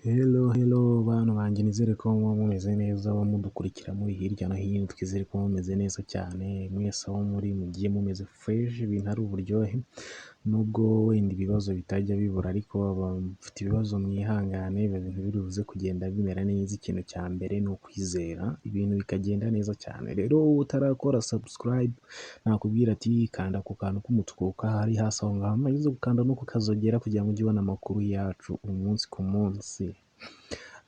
Hello hello bantu banjye, nizere ko muba mumeze neza, muba mudukurikira muri hirya no hino, twizere ko mumeze neza cyane, mwese aho muri mugiye mumeze fresh, ibintu ari uburyohe, nubwo wenda ibibazo bitajya bibura, ariko abafite ibibazo mwihangane, ibintu biri buze kugenda bimera neza. Ikintu cya mbere ni ukwizera, ibintu bikagenda neza cyane. Rero wowe utarakora subscribe, nakubwira ati kanda ku kantu k'umutuku kari hasi aho ngaho, nurangiza gukanda no kukazogera kugira ngo ujye ubona amakuru yacu umunsi ku munsi.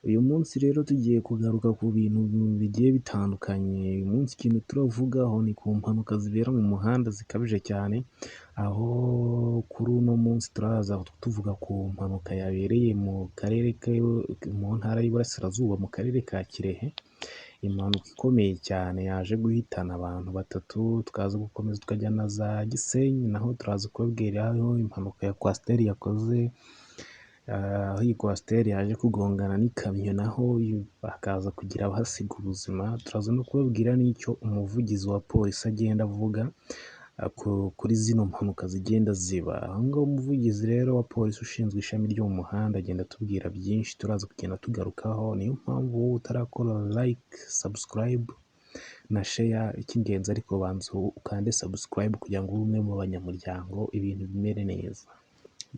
Uyu munsi rero tugiye kugaruka ku bintu bigiye bitandukanye. Uyu munsi ikintu turavugaho ni ku mpanuka zibera mu muhanda zikabije cyane, aho kuri uno munsi turaza tuvuga ku mpanuka yabereye mu karere, mu ntara y'Iburasirazuba, mu karere ka Kirehe, impanuka ikomeye cyane yaje guhitana abantu batatu. Tukaza gukomeza tukajya na za Gisenyi, naho turaza kubabwira aho impanuka ya coaster yakoze, aho iyi coaster yaje kugongana n'ikamyo, naho bakaza kugira abahasiga ubuzima. Turaza no kubabwira n'icyo umuvugizi wa polisi agenda avuga kuri zino mpanuka zigenda ziba. Aho ngaho umuvugizi rero wa polisi ushinzwe ishami ryo mu muhanda agenda atubwira byinshi, turaza kugenda tugarukaho. Niyo mpamvu wowe utarakora like, subscribe na share, icy'ingenzi ariko banza ukande subscribe kugira ngo ube umwe mu banyamuryango, ibintu bimere neza.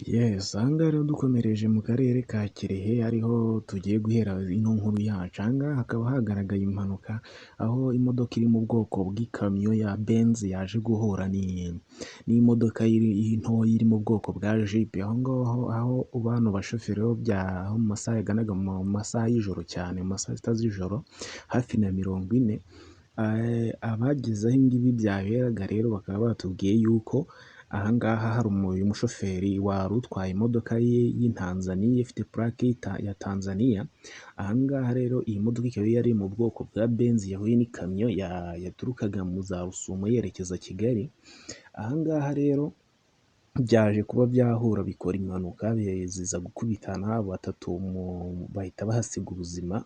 Yes, aha ngaha rero dukomereje mu karere ka Kirehe, ariho tugiye guhera ino nkuru yacu. Aha ngaha hakaba hagaragaye impanuka, aho imodoka iri mu bwoko bw'ikamyo ya Benz yaje guhura n'imodoka ntoya iri mu bwoko bwa Jeep. Aho ngaho aho bano bashoferi bo mu masaha yaganaga mu masaha y'ijoro cyane, mu masaha sita z'ijoro hafi na 40, abageze aho ibi byaberaga rero bakaba batubwiye yuko aha ngaha hari uyu mushoferi wari utwaye imodoka ye y'Intanzaniya ifite purake ya Tanzania. Aha ngaha rero iyi modoka ikaba yari mu bwoko bwa Benz yahuye n'ikamyo yaturukaga mu za Rusumo yerekeza Kigali. Aha ngaha rero byaje kuba byahura bikora impanuka, ziza gukubitana, batatu bahita bahasiga ubuzima,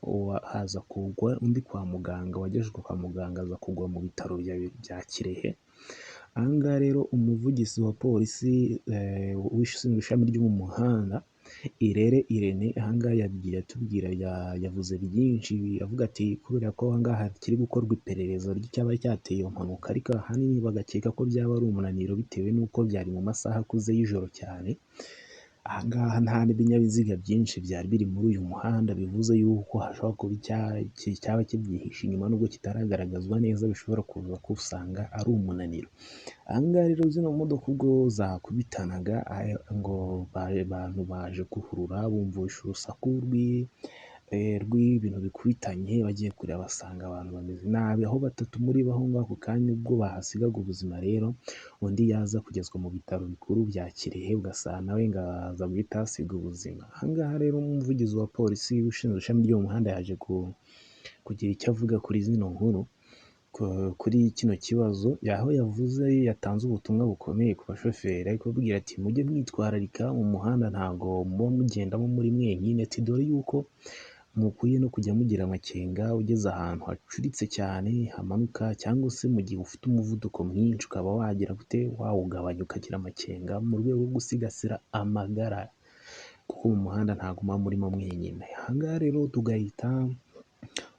haza kugwa undi kwa muganga, wagejejwe kwa muganga aza kugwa mu bitaro bya Kirehe. Aha ngaha rero umuvugizi wa polisi ushinzwe ishami ryo mu muhanda, Irere Irene, aha ngaha yagiye atubwira, yavuze byinshi avuga ati kubera ko aha ngaha hakiri gukorwa iperereza ry'icyaba cyateye iyo mpanuka, ariko ahanini bagakeka ko byaba ari umunaniro bitewe n'uko byari mu masaha akuze y'ijoro cyane. Aha ngaha nta n'ibinyabiziga byinshi byari biri muri uyu muhanda, bivuze yuko hashobora kuba icyaba kibyihishe inyuma nubwo kitaragaragazwa neza, bishobora kuza kusanga ari umunaniro. Aha ngaha rero zino modoka ubwo zakubitanaga, ngo abantu baje guhurura bumvisha urusaku rw'ibintu bikubitanye, bagiye kureba basanga abantu bameze nabi, aho batatu muri bo aho ngaho ako kanya ubwo bahasigaga ubuzima rero, undi yaza kugezwa mu bitaro bikuru bya Kirehe, ugasanga nawe ngo aza guhita ahasiga ubuzima. Aha ngaha rero umuvugizi wa polisi ushinzwe ishami ryo mu muhanda yaje kugira icyo avuga kuri zino nkuru, kuri kino kibazo, aho yavuze yatanze ubutumwa bukomeye ku bashoferi, ari kubabwira ati mujye mwitwararika mu muhanda, ntabwo muba mugendamo muri mwenyine, ati dore yuko mukwiye no kujya mugira amakenga ugeze ahantu hacuritse cyane hamanuka, cyangwa se mu gihe ufite umuvuduko mwinshi ukaba wagira gute wawugabanya ukagira amakenga mu rwego rwo gusigasira amagara, kuko mu muhanda ntabwo muba murimo mwenyine. Aha ngaha rero tugahita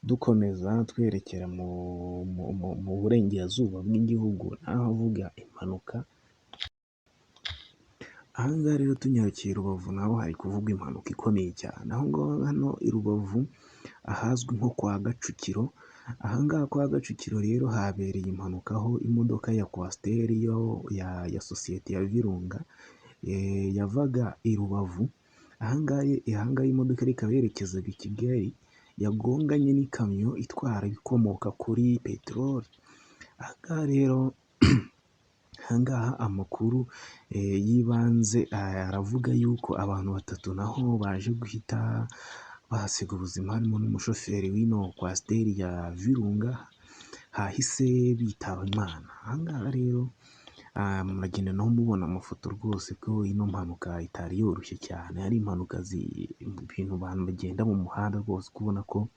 dukomeza twerekera mu burengerazuba bw'igihugu, naho havuga impanuka. Aha ngaha rero tunyarukiye i Rubavu, naho hari kuvugwa impanuka ikomeye cyane. Aho ngaho hano i Rubavu ahazwi nko kwa Gacukiro, aha ngaha kwa Gacukiro rero habereye impanuka, aho imodoka ya coaster ya sosiyete ya Virunga yavaga i Rubavu, aha ngaha imodoka ikaba yerekezaga i Kigali, yagonganye n'ikamyo itwara ibikomoka kuri peteroli. Aha ngaha rero, aha ngaha amakuru y'ibanze aravuga yuko abantu batatu naho baje guhita bahasiga ubuzima, harimo n'umushoferi w'ino coaster ya Virunga hahise bitaba Imana. Aha ngaha rero Muragenda naho mubona amafoto rwose ko ino mpanuka itari yoroshye cyane, ari impanuka, ibintu abantu bagenda mu muhanda rwose ubona ko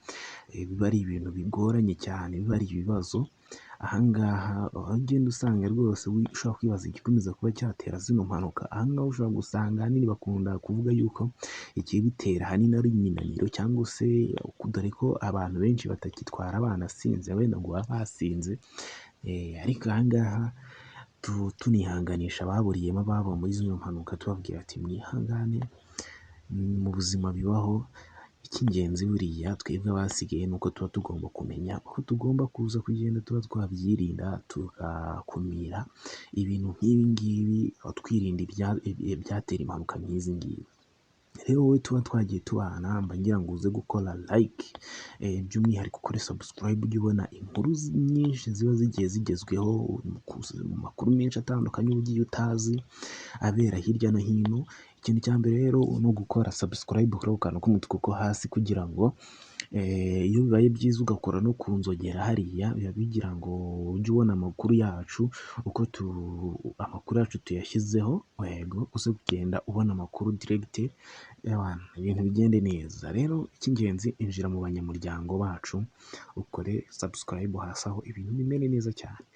biba ari ibintu bigoranye cyane, biba ari ibibazo. Aha ngaha aho ugenda usanga rwose ushobora kwibaza igikomeza kuba cyatera zino mpanuka. Aha ngaha ushobora gusanga ahanini bakunda kuvuga yuko ikibitera ahanini ari iminaniro, cyangwa se dore ko abantu benshi batakitwara banasinze, wenda ngo baba basinze, ariko aha ngaha tunihanganisha ababuriyemo ababo muri zino mpanuka, tubabwira ati mwihangane mu buzima bibaho. Icy'ingenzi buriya twebwe abasigaye ni uko tuba tugomba kumenya uko tugomba kuza kugenda tuba twabyirinda, tugakumira ibintu nk'ibi ngibi, twirinda ibyatera impanuka nk'izi ngizi. Rero wowe tuba twagiye tubana, mba ngira ngo uze gukora like, by'umwihariko ukore subscribe, ujye ubona inkuru nyinshi ziba zigiye zigezweho, mu makuru menshi atandukanye uba ugiye utazi abera hirya no hino. Ikintu cya mbere rero ni ugukora subscribe kuri ako kantu k'umutuku ko hasi, kugira ngo iyo bibaye byiza ugakora no ku nzogera hariya, biba bigira ngo ujye ubona amakuru yacu uko amakuru yacu tuyashyizeho, yego uze kugenda ubona amakuru direct, ibintu bigende neza. Rero icy'ingenzi, injira mu banyamuryango bacu, ukore subscribe hasi aho, ibintu bimere neza cyane.